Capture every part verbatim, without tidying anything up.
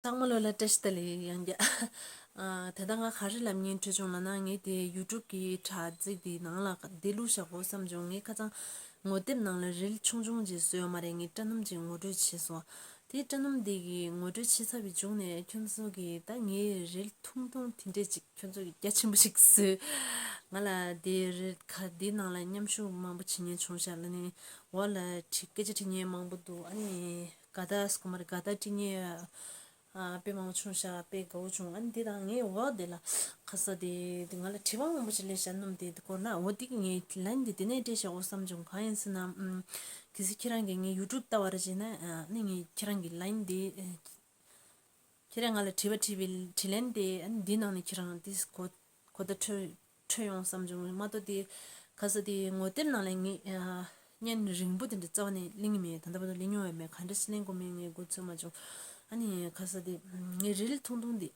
ཚང་མ་ལོ་ལ་བཀྲ་ཤིས་བདེ་ལེགས་ཡང་བསྐྱར། ཨ། ད་ལྟ་ང་ག་རེ་ལབ་སྙིང་བྲོ་བྱུང་ལབ་ན། ངས་དེ་ཡུ་ཊུབ་གི་དྲ་ཚིགས་དེ་ནང་ལ་དེ་བླུགས་བཞག་གོ་བསམ་བྱུང་། ངས་ཁ་སང་ངོ་དེབ་ནང་ལ་རིལ་ཆུང་ཆུང་ཅིག་བཟོས་ཡོད་མ་རེད། ངས་སྐྲ་སྣུམ་ཅིག་ངོ་སྤྲོད་བྱས་སོང་། དེ་སྐྲ་སྣུམ་དེ་གི་ངོ་སྤྲོད་བྱས་ཚར་བའི་མཇུག་ནས་ཁྱོད་ཚོ་གིས་ད་ངའི་རིལ་ཐུང་ཐུང་དེ་འདྲས་ཅིག་ཁྱོད་ཚོ་གིས་རྒྱ་ཆེན་པོ་ཞིག་བཟོས། ང་ལ་དེ་རིལ་ཁ་དེ་ནང་ལ་མཉམ་ཞུགས་མང་པོ་བྱེད་མཁན་བྱུང་ཤག་ལབ་ནས་འོག་ལ་བྲིས། སྐད་ཆ་དྲི་མཁན་མང་པོ་འདུག་ཨ་ནི་དགའ་རྟགས་སྐུ་མར་དགའ་རྟགས་དྲི་མཁན། ཨ། དཔེ་མང་བྱུང་ཤག་དཔེ་དགའ་བོ་བྱུང་། ཨ་ནི་འདི་དང་ངའི་འོག་འདི་ལ་ཁ་ས་དེ་ང་ལ་དྲི་བ་མང་པོ་ཞིག་སླེབས་ཤག་སྣུམ་དེ་སྐོར་ལ། འོ་འདི་གི་ངའི་ལན་འདི་དེ་ནས་སྤྲད་ཤག་འོ་བསམ་བྱུང་། གང་ཡིན་ཟེར་ན། ཨམ། གལ་སྲིད་ཁྱེད་རང་གིས་ངའི་ཡུ་ཊུབ་ལྟ་བ་རེད་བྱས་ན། ཨ་ནི་ངས་ཁྱེད་རང་གི་ལན་དེ། ཨ། ཁྱེད་རང་ང་ལ་དྲི་བ་དྲིས་པའི་དྲིས་ལན་དེ། ཨ་ནི་འདི་ནང་ནས་ཁྱེད་རང་དེ་གོ་གོ་བརྡ་འཕྲོད་འཕྲོད་ཡོང་བསམ་བྱུང་། མ་གཏོགས་དེ་ཁ་ས་དེ་ངོ་དེབ་ནང་ལ་ངས། ཨ། བརྙན་རིང་པོ་དེ་འདྲ་རྩ་བ་ནས་གླེང་གི་མེད། ད་ལྟ་བར་དུ་གླེང་མྱོང་ཡང་མེད། ག་འདྲ་ཞིག་གླེང་དགོས་མིན་ངས་འགོ་ཚུགས་མ་བྱུང་། ཨ་ནི་ཁ་ས་དེ་ངའི་རིལ་ཐུང་ཐུང་འདི་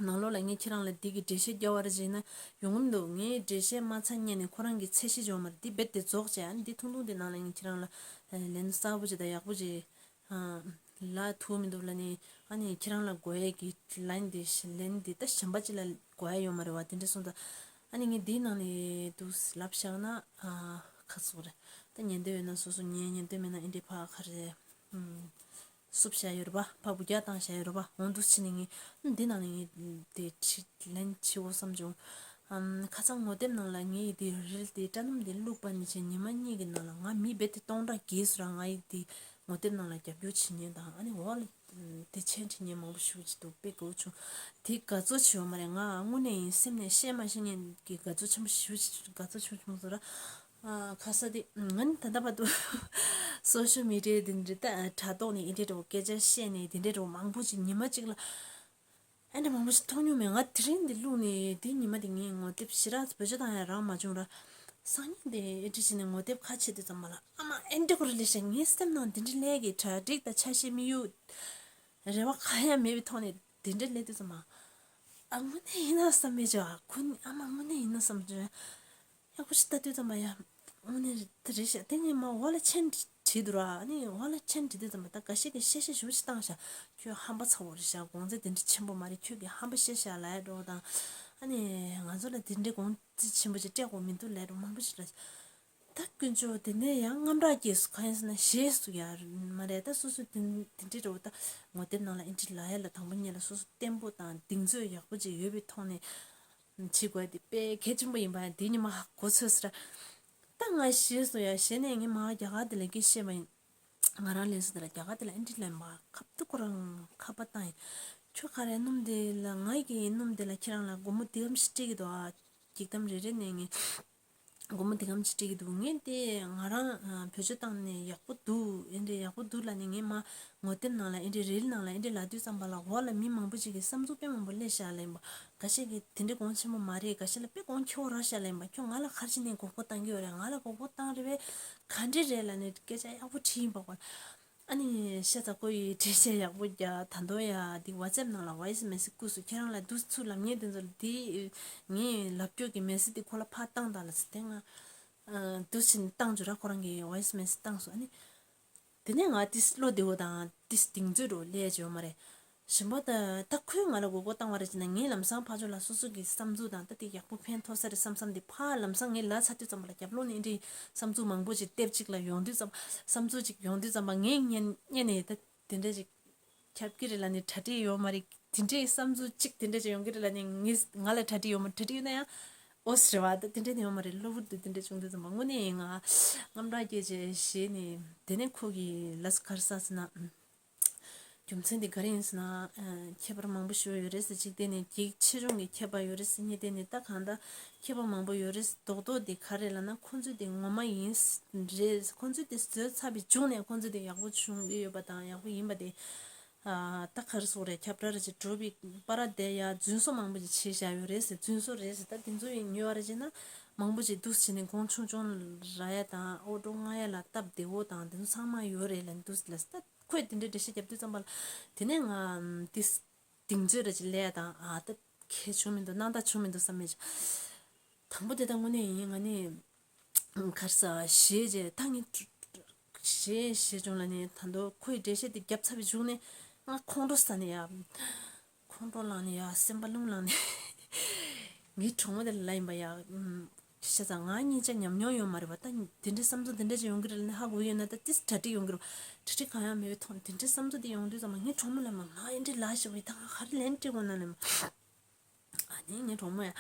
ནང་ལོགས་ལ་ངས་ཁྱེད་རང་ལ་འདི་གི་འགྲེལ་བཤད་རྒྱག་པ་རེད་བྱས་ན་ཡོང་གི་མི་འདུག་ངས་འགྲེལ་བཤད་མ་ཚར་སྔོན་ནས་ཁོ་རང་གིས་ཚད་གཞི་འཇོག་མ་རེད། འདི་རྦད་དེ་རྫོགས་བྱས། ཨ་ནི་འདི་ཐུང་ཐུང་འདི་ནང་ལ་ངས་ཁྱེད་རང་ལ་ལན་གསལ་པོ་ཅིག་དང་ཡག་པོ་ཅིག་ཨ། ལབ་ཐུབ་མི་འདུག་ལབ་ནས། ཨ་ནི་ཁྱེད་རང་ལ་དགོས་ཡས་ཀྱི་ལན་འདི་ལན་འདི་ད་གཞན་པ་ཅིག་ལ་དགོས་ཡ་ཡོད་མ་རེད་བ། དེ་འདྲ་སོང་ཙང་ཨ་ནི་ངས་འདིའི་ནང་ནས་འདུག་ལབ་བཞག་ན། ཨ། ཁ་སོ་རེད། ད་ཉན་འདོད་ཡོད་ན་སོ་སོ་ཉན། ཉན་འདོད་མེད་ན་ཨེ་འདྲས་ཕ་ག་རེ། ཨུམ། བསུབ་བཞག་ཡོད་རེད་པ། ཕ་བུ་རྒྱག་བཏང་བཞག་ཡོད་རེད་པ། འོ་འདུག་བྱས་ནས་ངས་འདི་ནང་ནས་ངས་དེ་ཁྲིད་ལན་བྱེད་འོ་བསམ་བྱུང་། ཨམ། ཁ་སང་ངོ་དེབ་ནང་ལ་ངས་དེ་རིལ་དེ་སྐྲ་སྣུམ་དེ་བླུགས་པ་ནས་བྱས་ཉི་མ་གཉིས་ཀྱི་ནང་ལ་ང་མི་རྦད་དེ་སྟོང་ཕྲག་བརྒྱད་ཙམ་རང་ང་ཡི་དེ་ངོ་དེབ་ནང་ལ་རྒྱབ་སྐྱོར་བྱེད་མཁན་དང་། ཨ་ནི་འོག་ལ་དེ་མཆན་བྲིས་མཁན་མང་པོ་ཞེ་པོ་ཅིག་འདུག་དཔེ་དགའ་བོ་བྱུང་། དེ་དགའ་ཚོར་བྱེད་ཡོད་མ་རེད། ང་དངོས་གནས་ཡིན་སེམས་ནས་བཤད་མ་ཤེས་མཁན་གྱི་དགའ་ཚོར་ཆེན་པོ་ཞེ་པོ་ཅིག་དགའ་ཚོར་བྱུང་བྱུང་སོང་ར། ཨ། ཁ་ས་དེ་ང་ནི་ད་ལྟ་བར་དུ་སོ་ཤལ་མི་ཌི་ཡ་དེ་འདྲ་ད་དྲ་ཐོག་ནས་ཨེ་འདྲས་འདྲ་བོ་སྐད་ཆ་བཤད་ནས་དེ་འདྲས་འདྲ་བོ་མང་པོ་ཅིག་ཉི་མ་གཅིག་ལ་ཨེ་འདྲ་མང་པོ་ཞིག་མཐོང་མྱོང་མེད། ང་དེ་རིང་འདི་བླུགས་ནས་དེ་ཉི་མ་དེ་ངས་ངོ་དེབ་ཞེ་དྲག་བེད་སྤྱོད་བཏང་ཡ་རག་མ་བྱུང་ར། སང་ཉིན་དེ་ཨེ་འདྲ་བྱས་ནས་ངོ་དེབ་ཁ་ཕྱེ་དུས་ཙམ་པ་ལ་ཨ་མ་ཨེ་འདྲ་ཁོ་ར་ལས་ཤག་ངའི་སེམས་ནང་དེ་འདྲ་ལས་ཀྱི་གྲ་སྒྲིག་དང་ཆ་ཤས་དམིགས་ཡུལ་རེ་བ་གང་ཡང་མེད་པའི་ཐོག་ནས་དེ་འདྲ་ལས་དུས་ཙམ་པ། ཨ། དངོས་གནས་ཡིན་ན་བསམ་མེད་ཅོ། ཨ་ཁོ་ནི་ཨ་མ་དངོས་གནས་ཡིན་ན་བསམ་ཅོ། ཡག་པོ་ཞིག་ལྟ་དུས་ཙམ་པ་ཡ། དངོས་གནས་དེ་རེད་ཤག་དེ་ངས་མ་འོག་ལ་མཆན་བྲིས་འདུག་ར། ཨ་ནི་འོག་ལ་མཆན་བྲིས་དུས་ཙམ་པ་ད་འགའ་ཤས་ཀྱིས་གཤེ་གཤེ་ཞེ་པོ་ཞིག་བཏང་ཤག་ཁྱོད་ཧམ་པ་ཚ་བོ་རེད་ཤག་དགོངས་ཚད་དེ་འདྲ་ཆེན་པོ་མ་རེད། ཁྱོད་ཀྱིས་ཧམ་པ་བཤད་ཤག་ལབ་ཡ་འདྲ་བོ་དང་། ཨ་ནི་ང་ཚོ་ལ་དེ་འདྲའི་དགོངས་ཚད་ཆེན་པོ་ཞིག་སྤྲད་དགོས་མི་འདུག་ལབ་འདྲ་བོ་མང་པོ་ཞིག་ལབ། ད་དཀོན་མཆོག་དེ་ནས་ཡང་དངངས་སྐྲག་སྐྱེས་སོང་། གང་ཡིན་ཟེར་ན་ཞེད་སོང་ཡ་མ་རེད། ད་སོ་སོ་དེ་དེ་འདྲའི་འདྲ་བོ་ད་ངོ་དེབ་ནང་ལ་ཨེ་འདྲ་ལབ་ཡ་ལ་དང་པོ་ཉིད་ལ་སོ་སོ་བརྟན་པོ་དང་གདེང་ཚོད་ཡག་པོ་ཅིག་ཡོད་པའི་ཐོག་ནས། བྱེད་དགོས་དེ་དཔེ་གལ་ཆེན་པོ་ཡིན་པ་དེ་ཉི་མ་ཧ་གོ་ཚོད་ཟེར། ད་ང་ཞེད་སོང་ཡ། ཞེད་ནས་ངས་མ་རྒྱ་གར་དེ་ལ་སྐད་བཤད་པ་ཡིན། ང་རང་ལས་སུ་དེ་ལ་རྒྱ་གར་དེ་ལ་ཨེ་འདྲ་ལན་པ་ཁ་ཐུག་ཁོ་རང་ཁ་པར་བཏང་ཡིན། ཁྱོད་ག་རེ་སྣུམ་དེ་ལ་ང་གི་སྣུམ་དེ་ལ་ཁྱེད་རང་ལ་སྒོར་མོ་དེ་གམ་ཞིག་སྤྲད་ཀྱི་འདུག་ཨ། གཅིག་དམ་རེ་རེ་ནས་ངས་སྒོར་མོ་དེ་གམ་ཞིག་སྤྲད་ཀྱི་འདུག་ངས་དེ་ང་རང་ཨ་བེད་སྤྱོད་བཏང་ནས་ཡག་པོ་འདུག་ཨེ་འདྲ་ཡག་པོ་འདུག་ལབ་ནས་ངས་མ་ངོ་དེབ་ནང་ལ་ཨེ་འདྲའི་རིལ་ནང་ལ་ཨེ་འདྲའི་ལབ་དུས་ཙམ་པ་ལ་འོག་ལ་མི་མང་པོ་ཅིག་གིས་བསམ་ཚུལ་དཔེ་མང་པོ་སླེབས་བཞག་ལབ་ཡིན་པ། འགའ་ཤས་ཀྱིས་དེ་འདྲའི་གོང་ཆེན་པོ་མ་རེད། འགའ་ཤས་ལ་དཔེ་གོང་ཁེ་པོ་རག་བཞག་ལབ་ཡིན་པ། ཁྱོད་ང་ལ་ག་རེ་བྱས་ནས་མགོ་སྐོར་བཏང་གི་ཡོད་རེད། ང་ལ་མགོ་སྐོར་བཏང་རེད་པས། ག་འདྲ་རེད་ལབ་ནས་སྐད་ཆ་ཡག་པོ་དྲིས་ཡིན་པ་གོ། ཨ་ནི་ཤ་ཚ་ཁོ་ཡིས་འགྲེལ་བཤད་ཡག་པོ་རྒྱག་ད་དུང་ཡ་འདི་ཝ་ཙེབ་ནང་ལ་ཝོ་ཡིས་མེ་སེ་ཇི་བསྐུར་སོང་། ཁྱེད་རང་ལ་འདུག་ཚུལ་ལབ་མཁན་དེ་ཚོ་ལ་འདི་ངས་ལབ་སྐྱོར་གྱི་མེ་སེ་ཇི་འདི་ཁོ་ལ་ཕར་བཏང་དང་ལབ་ཟེར། དེ་ང་འདུག་ཕྱིན་བཏང་བཅུག་ར། ཁོ་རང་གིས་ཝོ་ཡིས་མེ་སེ་ཇི་བཏང་སོང་། ཨ་ནི། དེ་ནས་ང་ཏིས་བློ་བདེ་བོ་དང་ཏིས་གདེང་ཚོད་འགྲོ་ལས་བྱེད་ཡོད་མ་རེད། གཞན་པ་ད་ད་ཁོས་ང་ལ་མགོ་སྐོར་བཏང་བ་རེད་ཅེ་ན། ངས་ལམ་སང་ཕར་ཕྱོགས་ལ་སོ་སོ་གི་བསམ་ཚུལ་དང་ད་དེ་ཡག་པོ་ཕན་ཐོགས་ས་རེད་བསམ་བསམ་དེ་ཕར་ལམ་སང་ངས་ལབ་ཚར་དུས་ཙམ་པ་ལ་རྒྱབ་ལོགས་ནས་འདི་བསམ་ཚུལ་མང་པོ་ཅིག་ལྟེབ་ཅིག་ལ་ཡོང་དུས་ཙམ་བསམ་ཚུལ་ཅིག་ཡོང་དུས་ཙམ་པ་ངས་ཉན་ཉན་ནས་ད་དེ་འདྲ་ཅིག་ཁྱབ་ཀྱི་རེད་ལབ་ནས་གྲ་སྒྲིག་ཡོད་མ་རེད། དེ་འདྲའི་བསམ་ཚུལ་གཅིག་དེ་འདྲ་ཅིག་ཡོང་གི་རེད་ལབ་ནས་ངས་ང་ལ་གྲ་སྒྲིག་ཡོད་མ་གྲ་སྒྲིག་ཡོད་ན་ཡང་ཨོ་ཟེར་བ་ད་དེ་འདྲ་ནས་ཡོད་མ་རེད། གློ་བུར་དུ་དེ་འདྲ་བྱུང་དུས་ཙམ་པ་དངོས་གནས་ཡིན་ང་དངངས་སྐྲག་སྐྱེས་བྱས་ཞེད་ནས། དེ་ནས་ཁོ་གིས་ལབས་ག་རེ་ཟེར་ན། རྒྱུ་མཚན་དེ་ག་རེ་ཡིན་ཟེར་ན། ཨ། ཁྱད་པར་མང་པོ་ཞིག་ཡོད་རེད་ཟེར། གཅིག་དེ་ནས་རྒྱུད་ཆེ་ཆུང་གི་ཁྱད་པར་ཡོད་རེད་ཟེར། གཉིས་དེ་ནས་ད་གང་ལྟར་ཁྱད་པར་མང་པོ་ཡོད་རེད་ཟེར། རྡོག་རྡོག་དེ་ག་རེ་ལབ་ན་ཁོ་ཚོས་དེ་ངོ་མ་ཡིན་རེད། ཁོ་ཚོས་དེ་བཟོས་ཚར་བའི་མཇུག་ནས་ཁོ་ཚོས་དེ་ཡག་པོ་བྱུང་གི་ཡོད་པ་དང་ཡག་པོ་ཡིན་པ་དེ། ཨ། ད་ག་རེ་ཟེར་དགོས་རེད། ཁྱབ་བསྒྲགས་རེ་བྱས་འགྲོ་བའི་བར་དེ་ཡ་རྫུན་བཟོ་མང་པོ་ཅིག་བྱས་བཞག་ཡོད་རེད་ཟེར། རྫུན་བཟོ་རེད་ཟེར། ད་དེ་ཚོ་ཡིན་ཉོས་པ་རེ་བྱས་ན་མང་པོ་ཅིག་འདུག་བྱས་ནས་གོང་ཆུང་ཆུང་རག་ཡ་དང་ཨོ་ཌར་མངག་ཡ་ལ་སྟབས་བདེ་བོ་དང་དེ་ཚོ་ཚང་མ་ཡོད་རེད་ལབ་འདུག་ལབ་ཟེར། ད་ཁོས་དེ་འདྲའི་འགྲེལ་བཤད་རྒྱབ་དུས་ཙམ་པ་ལ་དེ་ནས་ང་དེ་གདེང་ཚོད་རེ་ཅིག་སླེབས་ཡ་དང་། ཨ། ད་གལ་བྱུང་མི་འདུག་སྣང་དག་བྱུང་མི་འདུག་བསམ་མེད་ཅིག་དང་པོ་དེ་ད་དངོས་གནས་ཡིན། ང་ནི་ག་རེ་ཟ་ཞེད་བྱས་ད་ངས་ཞེད་ཞེད་བྱུང་ལབ་ནས། ད་དུང་ཁོས་འགྲེལ་བཤད་དེ་བརྒྱབ་ཚར་བའི་མཇུག་ནས་ ང་ཁོང་ཁྲོ་ཟ་ནས་ཡ། ཁོང་ཁྲོ་ལངས་ནས་ཡ། སེམས་པ་རླུང་ལངས་ནས། ངའི་གྲོགས་མོ་དེ་ལ་ཡིན་པ་ཡ། ཤ་ཚ་ང་གཉིས་ཆ་ཉམས་མྱོང་ཡོད་མ་རེད་པ། ད་དེ་འདྲའི་བསམ་ཚུལ་དེ་འདྲ་ཅིག་ཡོང་གི་རེད་ལབ་ནས་ཧ་གོ་ཡོད་ན། ད་ཏིས་གྲ་སྒྲིག་ཡོང་གི་རེད། གྲ་སྒྲིག་གང་ཡང་མེད་པའི་ཐོག་ནས་དེ་འདྲའི་བསམ་ཚུལ་དེ་ཡོང་དུས་ཙམ་པ་ངའི་གྲོགས་མོ་ལ་མ་ང་ཨེ་འདྲའི་ལབ་ཞིག་བས། ད་ང་ག་རེ་ལན་སྤྲད་དགོས་ན་ལབ་མ། ཨ་ནི་ངའི་གྲོགས་མོ་ཡ།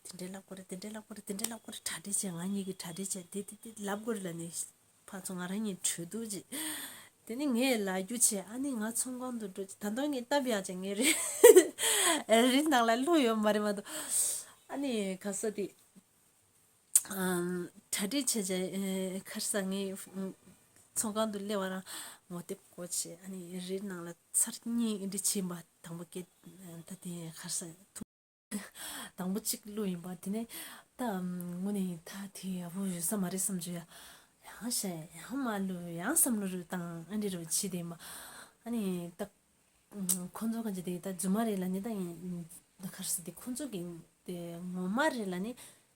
དེ་འདྲའི་ལབ་དགོས་རེད། དེ་འདྲའི་ལབ་དགོས་རེད། དེ་འདྲའི་ལབ་དགོས་རེད། གྲ་སྒྲིག་བྱས། ང་གཉིས་ཀྱིས་གྲ་སྒྲིག་བྱས། དེ་དེ་དེ་ལབ་དགོས་རེད་ལབ་ནས། ཕར་ཚུར་ང་རང་གཉིས་གྲོས་བསྡུར་བྱས། དེ་ནས་ངས་ལབ་རྒྱུ་བྱས། ཨ་ནི་ང་ཚོང་ཁང་དུ་འགྲོ་བྱས། ད་དུང་ངས་སྟབས་ཡག་བྱས། ངའི་རི་རི་ནང་ལ་ཀླུ་ཡོད་མ་རེད་མ་གཏོགས། ཨ་ནི་ག་ས་དེ། ཨམ། གྲ་སྒྲིག་བྱས་བྱས། ཨེ། ཁ་སང་ངས་ཨམ། ཚོང་ཁང་དུ་སླེབས་པ་རང་ངོ་དེབ་བཀོག་བྱས། ཨ་ནི་རི་ནང་ལ་ཚར་གཉིས་འདི་བྱས་པ། དང་པོ་སྐད་ད་དེ་ཁ་སང་དང་པོ་གཅིག་ཀླུ་ཡིན་པ། དེ་ནས་ད་དངོས་གནས་ད་དེ་ཡག་པོ་ཡོད་ས་མ་རེད་བསམ་བྱུང་ཡ། ཡང་བཤད་ཡང་མ་ཀླུ། ཡང་བསམ་བློ་རུ་བཏང་། ཨ་འདྲ་རུ་བྱས་དེ་ཡིན་པ། ཨ་ནི་ད་ཁོང་ཚོ་གང་ཅི་དེ་ད་རྫུན་མ་རེད་ལབ་ནི། ད་ཡིན་ད་ག་རེ་ཟེར། དེ་ཁོང་ཚོ་གི་དེ་ངོ་མ་རེད་ལབ་ནི།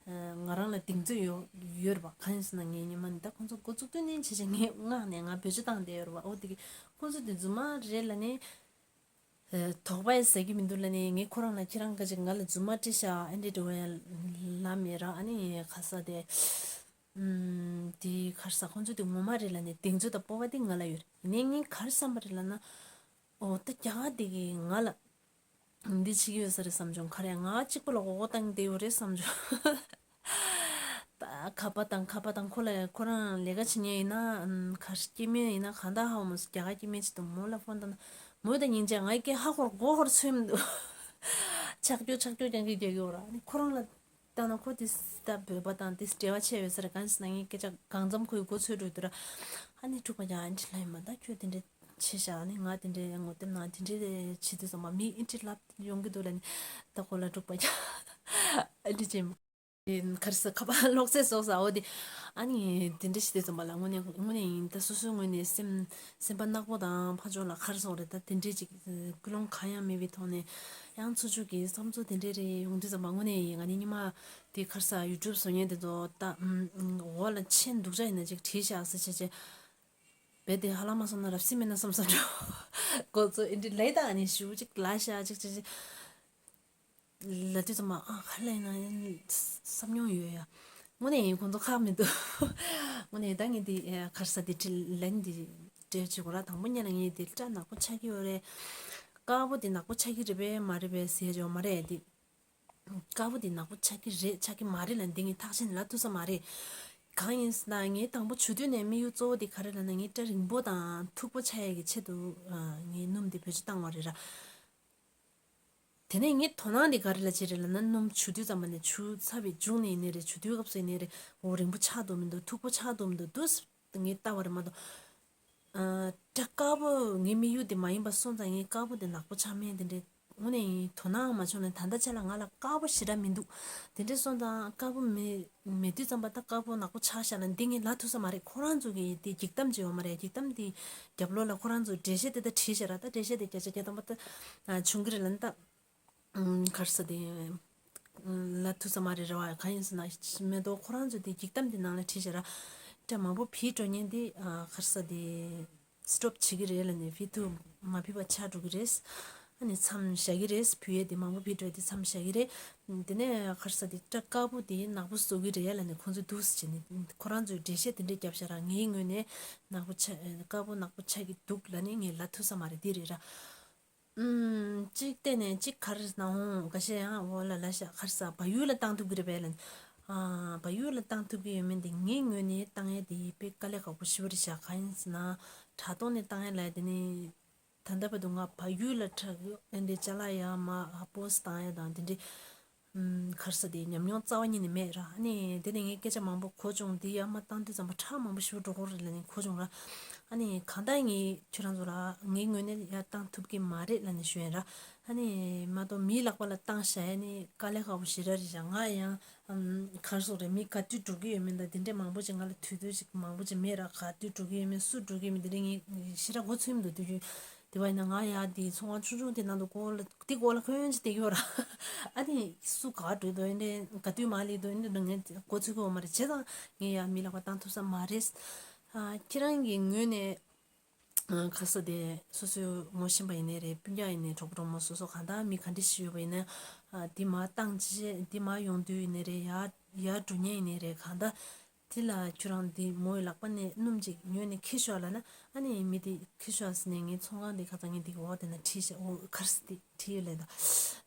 ང་རང་ལ་གདེང་ཚོད་ཡོད་ཡོད་རེད་པ། གང་ཡིན་ཟེར་ན་ངའི་ཉི་མ་ནི་ད་ཁོང་ཚོ་འགོ་བཙུགས་དུས་ནས་བྱས་བྱས་ངས་མངགས་ནས་ང་བེད་སྤྱོད་བཏང་བསྡད་ཡོད་རེད་པ། འོ་དེ་གི་ཁོང་ཚོ་དེ་རྫུན་མ་རེད་ལབ་ནི། ཨེ། དོགས་པ་ཡང་ཟ་གི་མི་འདུག་ལབ་ནས། ངས་ཁོ་རང་ལ་ཁྱེད་རང་ག་ཅིག་ང་ལ་རྫུན་མ་བྲིས་ཤག་ཨེ་འདྲས་འདྲ་བོ་ཡང་ལབ་མེད་ར། ཨ་ནི་ཁ་ས་དེ། ཨམ། དེ་ག་རེ་ཟེར། ཁོང་ཚོ་དེ་ངོ་མ་རེད་ལབ་ནས་གདེང་ཚོད་དང་སྤོབས་པ་དེ་ང་ལ་ཡོད་རེད། ཡིན་ནའི་ངས་ག་རེ་བསམ་པ་རེད་ལབ་ན། འོ་ད་རྒྱ་གར་དེ་གིས་ང་ལ་འདི་བྱེད་ཀྱི་ཡོད་ས་རེད་བསམ་བྱུང་། ག་རེ་ང་གཅིག་པོ་ལ་མགོ་སྐོར་བཏང་བསྡད་ཡོད་རེད་བསམ་བྱུང་། ད་ཁ་པ་དང་ཁ་པ་དང་། ཁོ་ལ་ཁོ་རང་ལས་ཀ་བྱེད་མཁན་ཡིན་ན། ཨམ། ག་རེ་སྐྱེ་དམན་ཡིན་ན་གང་ལྟར་ཧ་གོ་མ་སོང་། རྒྱ་གར་སྐྱེ་དམན་ཅིག་དང་མོ་ལ་ཕོན་བཏང་ན། མོ་ད་སྙིང་རྗེ། ང་སྐད་ཧ་གོ་མགོ་སྐོར་ཚོད་མི་འདུག་ཆག་སྐྱོ་ཆག་སྐྱོ་རྐྱང་གི་རྒྱག་གི་ཡོད་ར། ཨ་ནི་ཁོ་རང་ལ་བལྟས་ན་ཁོ་དེ་ད་བོད་པ་དང་དེ་འབྲེལ་བ་ཆེ་ཡོད་ས་རེད། གང་ཟེར་ན་ངའི་སྐད་ཆ་གང་འཚམ་ཁོའི་མགོ་ཚོས་འགྲོ་དུས་ར། ཨ་ནི་འབྲུག་པ་ཡ་ཨ་འདྲས་ལབ་ཡིན་པ། ད་ཁྱོད་དེ་འདྲས་བྱས་ཤག་ཨ་ནི་ང་དེ་འདྲས་ངོ་དེབ་ནང་དེ་འདྲས་བྱེད་དུས་ཙམ་པ་མི་ཨེ་འདྲས་ལབ་ཡོང་གི་འདུག་ལབ་ནི། ད་ཁོ་ལ་འབྲུག་པ་ཡ་ཨ་འདྲས་བྱས་མ། ག་རེ་ཟེར། ཁ་པར་ལོག་ཚད་སོགས་ཟ་འོ་དེ། ཨ་ནི་དེ་འདྲས་བྱེད་དུས་ཙམ་པ་ལ་དངོས་གནས་དངོས་གནས་ཡིན། ད་སོ་སོའི་ངོས་ནས་སེམས་སེམས་པ་ནག་པོ་དང་ཕར་ཕྱོགས་ལ་ག་རེ་ཟེར་དགོས་རེད། ད་དེ་འདྲས་ཅིག་ཀུན་སློང་གང་ཡང་མེད་པའི་ཐོག་ནས། ཡང་ཚུར་ཕྱོགས་ཀྱི་བསམ་ཚུལ་དེ་འདྲས་རེ་ཡོང་དུས་ཙམ་པ་དངོས་གནས་ཡིན། ང་ནི་སྔོན་མ་དེ་ག་རེ་ཟེར། ཡུ་ཊུབ་བཟོ་མཁན་དེ་ཚོ་ད་ཨམ། འོག་ལ་མཆན་སྡུག་ཅག་ཡིན་ན་ཅིག་བྲིས་ཤག་ཟེར་བྱས་བྱས། རྦད་དེ་ཧ་ལམ་མ་སོང་ན་རབ་སྲིད་མེད་ན་བསམ་བསམ་འགྲོ། ཁོ་ཚོ་ཨེ་འདྲས་ལབ་ད་ཨ་ནི་ཞུ་ཅིག་ལབ་ཤག་ཅིག་ཅིག་ཅིག་ལབ་དུས་ཙམ་པ། ཨ། ག་རེ་ལབ་ཡིན་ན་བསམ་མྱོང་ཡོད་ཡ། དངོས་གནས་ཡིན། ཁོང་ཚོ་ཁག་མི་འདུག་དངོས་གནས་ད་ངས་འདི་ག་རེ་ཟེར། འདི་དྲི་ལན་འདི་སྤྲད་བྱེད་དགོས་ར། དང་པོ་ཉིད་ལ་ངས་འདི་སྐྲ་ནག་པོ་ཆགས་ཀྱི་ཡོད་རེད། དཀར་པོ་འདི་ནག་པོ་ཆགས་ཀྱི་རེད་པས་མ་རེད་པས་ཟེར་ཡ་ཅིག་ཡོད་མ་རེད། འདི་དཀར་པོ་འདི་ནག་པོ་ཆགས་ཀྱི་རེད་ཆགས་ཀྱི་མ་རེད་ལབ་འདི་ངས་ཐག་ཆོད་ལབ་ཐུབ་ས་མ་རེད། གང་ཡིན་ཟེར་ན་ངས་དང་པོ་བྱུང་དུས་ནས་དམིགས་ཡུལ་གཙོ་བོ་འདི་ག་རེ་ལབ་ན། ངའི་སྐྲ་རིང་པོ་དང་མཐུག་པོ་ཆགས་ཡས་ཀྱི་ཆེད་དུ་ངས་སྣུམ་འདི་བེད་སྤྱོད་བཏང་བ་རེད་ར། དེ་ནས་ངའི་དོ་སྣང་འདི་ག་རེ་ལ་བྱས་རེད་ལབ་ན། སྣུམ་བྱུག་དུས་ཙམ་པ་ནས། བྱུག་ཚར་བའི་མཇུག་ནས་ཡིན་ནའི་རེད། བྱུག་དུས་སྐབས་སུ་ཡིན་ནའི་རེད། འོ་རིང་པོ་ཆགས་འདུག་མི་འདུག་མཐུག་པོ་ཆགས་འདུག་མི་འདུག་དུས་ངས་ལྟ་བ་རེད་མ་གཏོགས། ཨ། སྐྲ་དཀར་པོ་ངའི་དམིགས་ཡུལ་དེ་མ་ཡིན་པ་སོང་ཙང་། ངས་དཀར་པོ་དེ་ནག་པོ་ཆགས་མིན་དེ་འདྲའི་དངོས་གནས་ཡིན་དོ་སྣང་མ་བྱུང་ནས། ད་ལྟ་ཆ་ལ་ང་ལ་དཀར་པོ་ཞེ་དྲག་མི་འདུག་དེ་འདྲའི་སོང་ཙང་དཀར་པོ་མེད་མེད་དུས་ཙམ་པ་ད་དཀར་པོ་ནག་པོ་ཆགས་ཤག་ལབ་འདི་ངས་ལབ་ཐུབ་ས་མ་རེད། ཁོ་རང་ཚོ་གི་དེ་འགྱིག་དམ་ཅིག་ཡོད་མ་རེད། འགྱིག་དམ་དེ་རྒྱབ་ལོགས་ལ་ཁོ་རང་ཚོ་འགྲེལ་བཤད་དེ་ད་བྲིས་བཞག་ར། ད་འགྲེལ་བཤད་དེ་བརྒྱ་ཆ་བརྒྱ་ཐམ་པ་ད་བྱུང་གི་རེད་ལབ་ནི་ད། ཨམ། ག་རེ་ཟེར། དེ་ལབ་ཐུབ་ས་མ་རེད། རེད་བ། གང་ཡིན་ཟེར་ན་མེ་ཏོག་ཁོ་རང་ཚོས་དེ་འགྱིག་དམ་དེ་ནང་ལ་བྲིས་བཞག་ར། སྐྲ་མང་པོ་ཕུད་འགྲོ་མཁན་དེ། ཨ། ག་རེ་ཟེར། དེ་སི་ཊོབ་བྱེད་ཀྱི་རེད་ལབ་ནས། ཕུད་དུ་མ་ཕུད་པ་ཆགས་འགྲོ་གི་རེད། ཨ་ནི་མཚམས་བཞག་གི་རེད། ཕུད་ཡས་དེ་མང་པོ་ཕུད་འགྲོ་ཡས་དེ་མཚམས་བཞག་གི་རེད། དེ་ནས་ག་རེ་ཟེར། དེ་སྐྲ་དཀར་པོ་དེ་ནག་པོ་བཟོ་གི་རེད་ལབ་ནས་ཁོང་ཚོས་འདུག་སེ་བྱས་ནས་ཁོ་རང་ཚོས་འགྲེལ་བཤད་དེ་འདྲས་བརྒྱབ་བཞག་ར། ངའི་ངོས་ནས་ནག་པོ་ཆགས། དཀར་པོ་ནག་པོ་ཆགས་ཀྱི་འདུག་ལབ་ནས་ངས་ལབ་ཐུབ་ས་མ་རེད། འདི་རེད་ར། ཨུམ། གཅིག་བལྟས་ནས་གཅིག་ག་རེ་ཟེར་ན། འོང་། འགའ་ཤས་ཡང་འོ་ལ་ལ་ཤ་ག་རེ་ཟེར། བལ་ཡུལ་ལ་བཏང་ཐུབ་ཀྱི་རེད་པས་ལབ། ཨ། བལ་ཡུལ་ལ་བཏང་ཐུབ་ཀྱི་ཡོད་མེད་འདི་ངའི་ངོས་ནས་བཏང་ཡས་དེ་དཔེ་དཀའ་ལས་ཁག་པོ་ཞེ་པོ་རེད་ཤག་གང་ཡིན་ཟེར་ན། དྲ་ཐོག་ནས་བཏང་ཡས་ལ་དེ་ནས་ད་ལྟ་བར་དུ་ང་བལ་ཡུལ་ལ་དྲ་ཨེ་འདྲའི་ཅ་ལག་ཡར་མར་པོ་སི་ཊི་བཏང་ཡས་དང་དེ་འདྲའི། ཨམ། ག་རེ་ཟེར། དེ་ཉམས་མྱོང་རྩ་བ་ཉིད་ནས་མེད་ར། ཨ་ནི་དེ་ནས་ངས་སྐད་ཆ་མང་པོ་གོ་བྱུང་། འདི་ཡར་མར་བཏང་དུས་ཙམ་པ་ཁྲག་མང་པོ་ཞེ་པོ་འགྲོ་གི་རེད་ལབ་ནས་གོ་བྱུང་ར། ཨ་ནི་གང་ལྟར་ངས་ཁྱོད་རང་ཚོ་ལ་ངའི་ངོས་ནས་ཡར་བཏང་ཐུབ་ཀྱི་མ་རེད་ལབ་ནས་ཞུ་ཡིན་ར། ཨ་ནི་མ་གཏོགས་མིའི་ལག་པ་ལ་བཏང་བཞག་ཡས་ནི་དཀའ་ལས་ཁག་པོ་ཞེ་དྲག་རེད་ཤག་ང་ཡང་། ཨམ། ག་རེ་ཟེར་དགོས་རེད། མི་ག་དུས་འགྲོ་གི་ཡོད་མེད་དང་དེ་འདྲས་མང་པོ་ཅིག་ང་ལ་དུས་ཚོད་ཅིག་མང་པོ་ཅིག་མེད་ར། ག་དུས་འགྲོ་གི་ཡོད་མེད། སུ་འགྲོ་གི་ཡོད་མེད། དེ་འདྲས་ངས་ཞེ་དྲག་མགོ་ཚོད་མི་འདུག་དུས་རྒྱུན། དེ་བ་ཡིན་ན་ང་ཡ་དེ་ཚོང་ཁང་ཆུང་ཆུང་དེ་ནང་དུ་སྒོ་ལ་དེ་སྒོ་ལ་ཁོན་ཅིག་བསྡད་ཡོད་ར། ཨ་ནི་སུ་ག་འགྲོ་འདུག་ཨེ་འདྲས་ག་དུས་མར་སླེབས་འདུག་ཨེ་འདྲས་ངས་མགོ་ཚོད་ཀྱི་ཡོད་མ་རེད། བྱས་ཙང་ངས་ཡ་མིའི་ལག་པ་བཏང་ཐུབ་ས་མ་རེད། ཨ། ཁྱེད་རང་གི་ངོས་ནས་ ཁ་ས་དེ་སོ་སོའི་ངོ་ཤེས་པ་ཡིན་ནའི་རེད། སྤུན་ཀྱག་ཡིན་ནའི་གྲོགས་པོ་གྲོགས་མོ་སོ་སོ་གང་ལྟར་མི་ག་འདྲ་ཞིག་ཡོད་པ་ཡིན་ན། འདི་མར་བཏང་རྗེས་འདི་མར་ཡོང་དུས་ཡིན་ནའི་རེད། ཡར་ཡར་འགྲོ་མཁན་ཡིན་ནའི་རེད། གང་ལྟར་དེ་ལ་ཁྱོད་རང་འདི་མོའི་ལག་པ་ནས་སྣུམ་ཅིག་ཉོས་ནས་འཁྱེར་ཤོག་ལབ་ན། ཨ་ནི་མི་དེ་འཁྱེར་ཤོག་ཟེར་ནས་ངའི་ཚོང་ཁང་དེ་ཁ་ཚང་ངས་དེ་གི་འོག་དེ་ན་བྲིས་ཤག་འོ་ཁར་སི་དེ་བྲིས་ཡོད་ལས་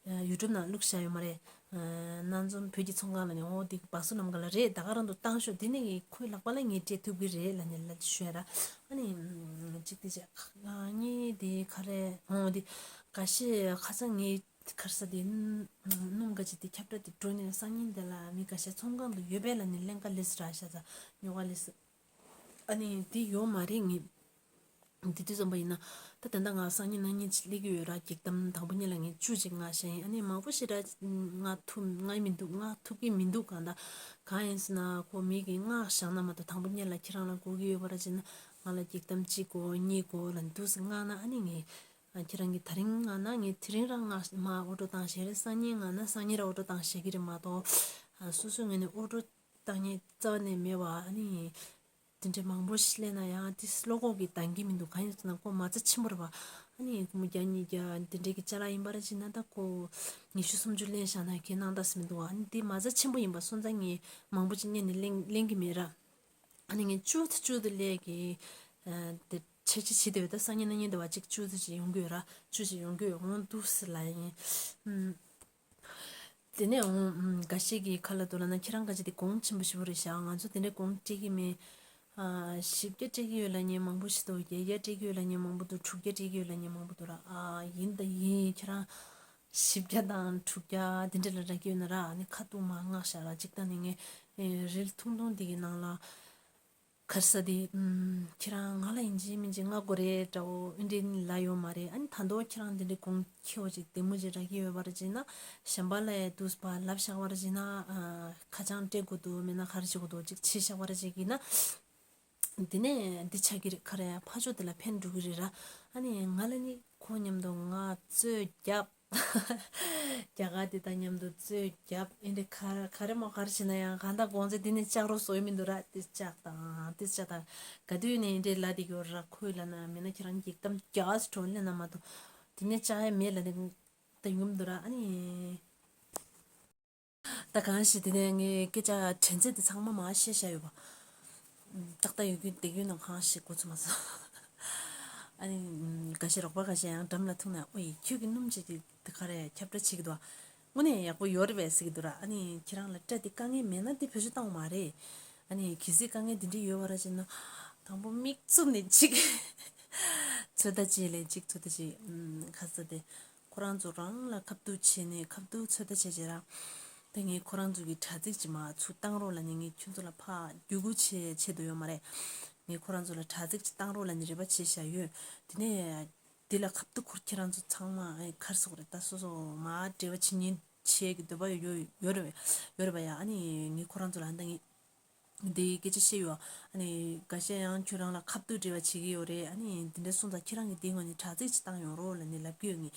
ད། ཡུ་ཊུབ་ནང་བླུགས་བཞག་ཡོད་མ་རེད། སྣ་འཛོམས་བོད་ཀྱི་ཚོང་ཁང་ལ་ནས་འོ་དེ་བ་སོ་ནམ་མཁའ་ལ་རེད། ད་ག་རང་དུ་བཏང་ཤོག་དེ་ནས་ངས་ཁོའི་ལག་པ་ལ་ངས་སྤྲད་ཐུབ་ཀྱི་རེད་ལབ་ནས་ལབ་ཤོད་ར། ཨ་ནི་གཅིག་དེ་བྱས་ངས་དེ་ག་རེ་འོ་དེ་འགའ་ཤས་ཁ་སང་ངས་ཁར་ས་དེ་སྣུམ་འགའ་ཅིག་དེ་ཁྱབ་བསྒྲགས་དེ་འགྲོ་ནས་སང་ཉིན་དེ་ལ་མི་འགའ་ཤས་ཚོང་ཁང་དུ་ཡོད་པས་ལབ་ནས་ལེན་ག་ལེས་ར་ཤ་ཚ་ཉོ་ག་ལེས། ཨ་ནི་དེ་ཡོད་མ་རེད། ངས་དེ་དུས་ཙམ་པ་ཡིན་ན་ད་ད་ལྟ་ང་སང་ཉིན་གནངས་ཉིན་ཅིག་སླེབས་ཀྱི་ཡོད་ར། གེགས་གཏམ་དང་པོ་ཉིད་ལ་ངས་བཅུ་ཅིག་མངགས་བཞག་ཡིན། ཨ་ནི་མང་པོ་ཞེ་དྲག་མངགས་ཐུབ་མངགས་མི་འདུག་མངགས་ཐུབ་ཀྱི་མི་འདུག་གང་ལྟར་གང་ཡིན་ཟེར་ན་ཁོ་མི་གིས་མངགས་བཞག་ན་མ་གཏོགས་དང་པོ་ཉིད་ལ་ཁྱེད་རང་ལ་དགོས་ཀྱི་ཡོད་པ་ར་ཅེ་ན་ང་ལ་གེགས་གཏམ་གཅིག་དགོས་གཉིས་དགོས་ལ་འདུག་སེ་མངགས་ན། ཨ་ནི་ངས་ཁྱེད་རང་གིས་ད་རིང་མངགས་ན་ངས་དེ་རིང་རང་མངགས་མ་ཨོ་ཌར་བཏང་བཞག་རེད། སང་ཉིན་མངགས་ན་སང་ཉིན་ར་ཨོ་ཌར་བཏང་བཞག་གི་རེད་མ་གཏོགས་སོ་སོའི་ངོས་ནས་ཨོ་ཌར་བཏང་མཁན་རྩ་བ་ནས་མེད་པ། ཨ་ནི་དེ་འདྲའི་མང་པོ་ཞིག་སླེབས་ན་ཡང་དེ་བློ་ཁོག་གིས་འདང་གི་མི་འདུག་གང་ཡིན་ཟེར་ན་ཁོ་མ་རྩ་ཆེན་པོ་རེད་པ། ཨ་ནི་སྒོར་མོ་བརྒྱ་ཉིས་བརྒྱ་དེ་འདྲའི་གི་ཅ་ལག་ཡིན་པ་ར་ཅིག་ན་ད་ཁོ་ཉི་ཤུ་སུམ་ཅུ་ལེན་བཞག་ན་ཁྱེད་སྣང་དག་སེ་མི་འདུག་ཨ་ནི་དེ་མ་རྩ་ཆེན་པོ་ཡིན་པ་སོང་ཙང་ངས་མང་པོ་ཅིག་རྙེད་ནས་ལེན་ལེན་གི་མེད་ར། ཨ་ནི་ངས་བཅུ་དང་བཅུ་དེ་ལས་གི་དེ་ཆེ་ཆེ་བྱེད་དེ་ཡོད། ད་སང་ཉིན་གནངས་ཉིན་དེ་བ་གཅིག་བཅུ་དེ་ཅིག་ཡོང་གི་ཡོད་ར། བཅུ་ཅིག་ཡོང་གི་ཡོད་འོང་འདུག་སེ་ལབ་ཡིན། དེ་ནས་འོང་འགའ་ཤས་ཀྱིས་ཁ་ལ་དོ་ལ་ན་ཁྱེད་རང་ག་ཅི་དེ་གོང་ཆེན་པོ་ཞེ་པོ་རེད་ཤག་ང་ཚོ་དེ་འདྲའི་གོང་སྤྲད་ཀྱི་མེད། ཨ་བཞི་བརྒྱ་སྤྲད་ཀྱི་ཡོད་ལབ་མཁན་མང་པོ་ཞིག་འདུག་བརྒྱད་བརྒྱ་སྤྲད་ཀྱི་ཡོད་ལབ་མཁན་མང་པོ་འདུག་དྲུག་བརྒྱ་སྤྲད་ཀྱི་ཡོད་ལབ་མཁན་མང་པོ་འདུག་ར། ཨ་ཡིན་ད་ཡིན། ཁྱེད་རང་བཞི་བརྒྱ་དང་དྲུག་བརྒྱ་དེ་འདྲ་ལ་རག་གི་ཡོད་ན་ར། ཨ་ནི་ཁ་ཐུག་མར་མངགས་བཞག་ར། གཅིག་ད་ནི་ངས་རིལ་ཐུང་ཐུང་འདི་གི་ནང་ལ། ཁར་ས་དེ། ཁྱེད་རང་ང་ལ་ཡིན་གཅིག་མིན་གཅིག་མངགས་དགོས་རེད་འདྲ་བོ་ཨེ་འདྲའི་ལབ་ཡོད་མ་རེད། ཨ་ནི་ད་དུང་ཁྱེད་རང་འདི་འདྲའི་གོང་ཁེ་པོ་ཅིག་བདེ་མོ་ཅིག་རག་གི་ཡོད་པ་རེད་ཅེ་ན་གཞན་པ་ལ་ཡང་དུས་པ་ལབ་བཞག་པ་རེད་ཅེ་ན། ཁ་བྱང་སྤྲད་དགོས་འདུག་མེད་ན་ག་རེ་བྱེད་དགོས་འདུག་ཅིག་བྱས་བཞག་པ་རེད་ཅེ་གི་ན། འདི་ནས་འདི་ཆགས་ཀྱི་རེད། ག་རེ་ཕར་ཕྱོགས་དེ་ལ་ཕན་འགྲོ་གི་རེད་ར། ཨ་ནི་ང་ལ་ནི་ཁོ་མཉམ་དུ་ང་རྩོད་རྒྱབ། རྒྱ་གར་དེ་དང་མཉམ་དུ་རྩོད་རྒྱབ་ཨེ་འདྲ་ག་ག་རེ་མོ་ག་རེ་བྱེད་ན་ཡང་གང་ལྟར་གོང་ཚེ་འདི་ནས་ལྕགས་རོ་བཟོ་ཡི་མི་འདུག་ར། དེ་ལྕགས་དང་དེ་ལྕགས་དང་ག་དུས་ནས་ཨེ་འདྲའི་ལ་དེ་གི་ར། ཁོས་ལ་ན་མེད་ན་ཁྱེད་རང་གི་གཏམ་རྒྱག་སི་གྲོན་ལས་ན་མ་གཏོགས་དེ་ནས་ལྕགས་ཡ་མེད་ལ་དེ་ད་ཡོང་མི་འདུག་ར། ཨ་ནི་ད་གང་ཞིག་དེ་ནས་ངས་སྐད་ཆ་དྲན་ཚད་དེ་ཚང་མ་མ་བཤད་བཞག་ཡོད་པ། ཏག་ཏག་ཡོད་རྒྱུ་བསྡད་རྒྱུ་ནང་གང་ཞིག་གོ་ཚོད་མ་སོང་། ཨ་ནི་འགའ་ཤས་རོགས་པ་འགའ་ཤས་ཡང་འགྲམ་ལ་ཐུག་ནས་ཨོ་ཡི་ཁྱོད་ཀྱི་སྣུམ་ཅིག་དེ་དེ་ག་རེ་ཁྱབ་བསྒྲགས་བྱེད་ཀྱི་འདུག་ཨ། དངོས་གནས་ཡག་པོ་ཡོད་རེད་པས་ཟེར་གྱི་འདུག་ར། ཨ་ནི་ཁྱེད་རང་ལ་སྐྲ་དེ་དཀའ་ངལ་མེད་ན་དེ་བེད་སྤྱོད་བཏང་བ་མ་རེད། ཨ་ནི་གལ་སྲིད་དཀའ་ངལ་དེ་འདྲ་ཡོད་པ་ར་ཅེ་ན་དང་པོ་མིག་བཙུམ་ནས་ཅིག་ཚོད་ལྟ་བྱེད་ལས་ཅིག་ཚོད་ལྟ་བྱེད་ཁ་ས་དེ། ཁོ་རང་ཚོ་རང་ལ་ཁ་ཐུག་བྱས་ནས་ཁ་ཐུག་ཚོད་ལྟ་བྱས་བྱས་ར། ད་ངས་ཁོ་རང་ཚོ་གི་དྲ་ཚིགས་ཀྱི་མ་ཚུར་བཏང་རོགས་ལབ་ནས་ངས་ཁྱོད་ཚོ་ལ་ཕར་བརྒྱུད་སྐུར་བྱས་བྱས་འདུག་ཡོད་མ་རེད། ངས་ཁོ་རང་ཚོ་ལ་དྲ་ཚིགས་ཀྱི་བཏང་རོགས་ལབ་ནས་རེ་བ་བྱས་བཞག་ཡོད། དེ་ནས་དེ་ལ་ཁ་ཐུག་ཁོ་ཁྱེད་རང་ཚོ་ཚང་མ་ཨེ་ག་རེ་ཟེར་དགོས་རེད། ད་སོ་སོ་མ་འབྲེལ་བ་བྱེད་ཉེན་བྱེད་ཀྱི་འདོད་པ་ཡོད་ཡོད་རེད་ཡོད་རེད་པ་ཡ། ཨ་ནི་ངས་ཁོ་རང་ཚོ་ལ་ད་ངས། འདི་སྐད་ཆ་བཤད་ཡོད། ཨ་ནི་འགའ་ཤས་ཡང་ཁྱོད་རང་ལ་ཁ་ཐུག་འབྲེལ་བ་བྱེད་ཀྱི་ཡོད་རེད། ཨ་ནི་འདི་འདྲ་སོང་ཙང་ཁྱེད་རང་གིས་འདིའི་ངོས་ནས་དྲ་ཚིགས་ཅིག་བཏང་ཡོང་རོགས་ལབ་ནས་ལབ་ཀྱི་ཡོད་ངས།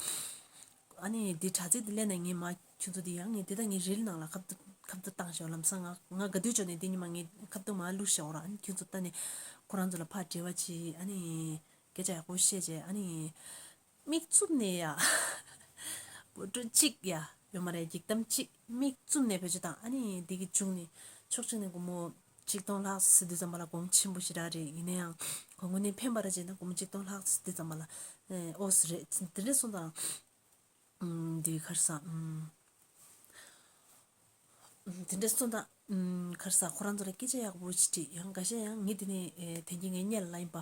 ཨ་ནི་འདི་དྲ་ཚིགས་འདི་སླེབས་ནས་ངས་མ་ཁྱོད་ཚོ་འདི་ཡང་ངས་འདི་ལྟ་ངས་རིལ་ནང་ལ་ཁ་ཐུག་ཁ་ཐུག་བཏང་ཞོག་ལམ་སང་ང་ང་ག་དུས་ཅོག་ནས་འདི་ཉི་མ་ངས་ཁ་ཐུག་མ་བླུགས་ཞོག་ར། ཨ་ནི་ཁྱོད་ཚོ་ལྟ་ནས་ཁོ་རང་ཚོ་ལ་ཕར་འབྲེལ་བ་བྱེད། ཨ་ནི། སྐད་ཆ་ཡག་པོ་བཤད་བྱས། ཨ་ནི་མིག་བཙུམ་ནས་ཡ། བོད་ཕྲུག་གཅིག་ཡ་ཡོད་མ་རེད། གེགས་གཏམ་གཅིག་མིག་བཙུམ་ནས་བེད་སྤྱོད་བཏང་། ཨ་ནི་འདི་གི་མཇུག་ནས་ཕྱོགས་གཅིག་ནས་སྒོར་མོ་གཅིག་སྟོང་ལྷག་ཟེར་དུས་ཙམ་པ་ལ་གོང་ཆེན་པོ་ཞེ་དྲག་རེད། ཡིན་ན་ཡང་གོང་གོང་ནས་ཕན་པ་ར་བྱས་ན་སྒོར་མོ་གཅིག་སྟོང་ལྷག་ཟེར་དུས་ཙམ་པ་ལ་ཨོ་ཟེར་རེད། དེ་འདྲ་སོང་ཙང་། འདི་ག་རེ་ཟ། དེ་འདྲ་སོང་ཙང་ག་རེ་ཟ། ཁོ་རང་ཚོ་ལ་སྐད་ཆ་ཡག་པོ་ཞིག་དྲིས། ཡང་འགའ་ཤས་ཡང་ངས་དེ་ནས་དེང་གི་ངའི་གཉེར་ལ་ཡིན་པ་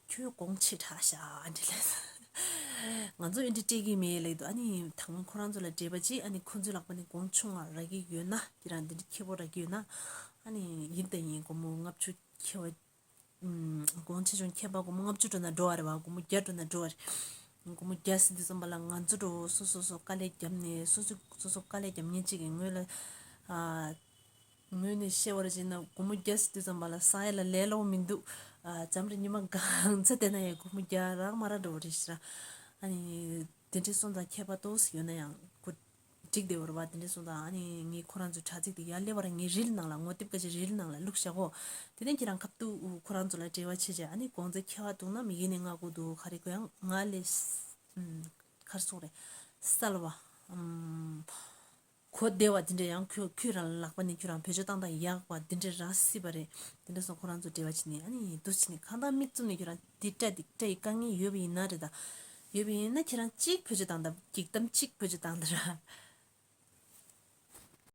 ཁྱོད་གོང་ཆེ་དྲགས་ཤག་འདྲི་ལས། ང་ཚོ་ཨེ་འདྲ་སྤྲད་ཀྱི་མེད་ལབ་འདུག་ཨ་ནི་དང་ཁོ་རང་ཚོ་ལ་འབྲེལ་བ་ཅིག་ཨ་ནི་ཁོ་ཚོའི་ལག་པ་ནས་གོང་ཆུང་བ་རག་གི་ཡོད་ན། ཁྱེད་རང་འདི་འདྲ་ཁེ་པོ་རག་གི་ཡོད་ན། ཨ་ནི་ཡིན་ད་ཡིན་སྒོར་མོ་ལྔ་བཅུ་ཁེ་པོ། གོང་ཆེ་ཆུང་ཁྱད་པར་སྒོར་མོ་ལྔ་བཅུ་འགྲོ་ན་འགྲོ་བ་རེད་བ། སྒོར་མོ་བརྒྱ་འགྲོ་ན་འགྲོ་བ་རེད། སྒོར་མོ་བརྒྱ་ཟེར་དུས་ཙམ་པ་ལ་ང་ཚོ་འགྲོ་སོ་སོ་སོ་དཀའ་ལས་བརྒྱབ་ནས་སོ་སོ་སོ་སོ་དཀའ་ལས་བརྒྱབ་མཁན་གཅིག་གི་ངོས་ལ་ཨ་ངོས་ནས་བཤད་པར་བྱས་ན་སྒོར་མོ་བརྒྱ་ཟེར་དུས་ཙམ་པ་ལ་ས་ཡ་ལ་ལས་སླ་པོ་མི་འདུག་ཨ་འཇམ་རེ་ཉི་མ་གང་ཚ་བསྡད་ན་ཡང་སྒོར་མོ་བརྒྱ་རག་མ་རག་འགྲོ་བ་རེད་ཤི་ར། ཨ་ནི་དེ་འདྲའི་སོང་ཙང་ཁྱད་པར་ཏོག་ཙམ་ཡོད་ན་ཡང་ཁོ། འགྲིག་བསྡད་ཡོད་རེད་པ། དེ་འདྲ་སོང་ཙང་ཨ་ནི་ངས་ཁོ་རང་ཚོའི་དྲ་ཚིགས་དེ་ཡར་སླེབས་པ་ར། ངའི་རིལ་ནང་ལ་ངོ་དེབ་ཀ་ཅིག་རིལ་ནང་ལ་བླུགས་བཞག་གོ། དེ་ནས་ཁྱེད་རང་ཁ་ཐུག་ཁོ་རང་ཚོ་ལ་འབྲེལ་བ་བྱེད་བྱས། ཨ་ནི་གོང་ཚད་ཁྱད་པར་འདུག་ན་མི་ཡིན་ནས་མངགས་དགོས་འདུག་ག་རེ་གོ་ཡང་ང་ལས་ཨམ། ག་རེ་ཟེར་དགོས་རེད། གསལ་བ། ཨམ། གོ་བདེ་བ་དེ་འདྲ། ཡང་ཁྱོད་ཁྱོད་རང་ལག་པ་ནས་ཁྱོད་རང་བེད་སྤྱོད་བཏང་སྟངས་ཡག་པ་དེ་འདྲ་རག་སྲིད་པ་རེད། དེ་འདྲ་སོང་ཁོ་རང་ཚོ་འབྲེལ་བ་བྱས་ནས་ཨ་ནི་འདུག་བྱས་ནས་གང་ལྟར་མིག་བཙུམ་ནས་ཁྱོད་རང་དེ་སྐྲ་དེ་སྐྲ་ཡི་དཀའ་ངལ་ཡོད་པ་ཡིན་ན་རེད་ད། ཡོད་པ་ཡིན་ན་ཁྱེད་རང་གཅིག་བེད་སྤྱོད་བཏང་ད། འགྱིག་དམ་གཅིག་བེད་སྤྱོད་བཏང་ད་ར།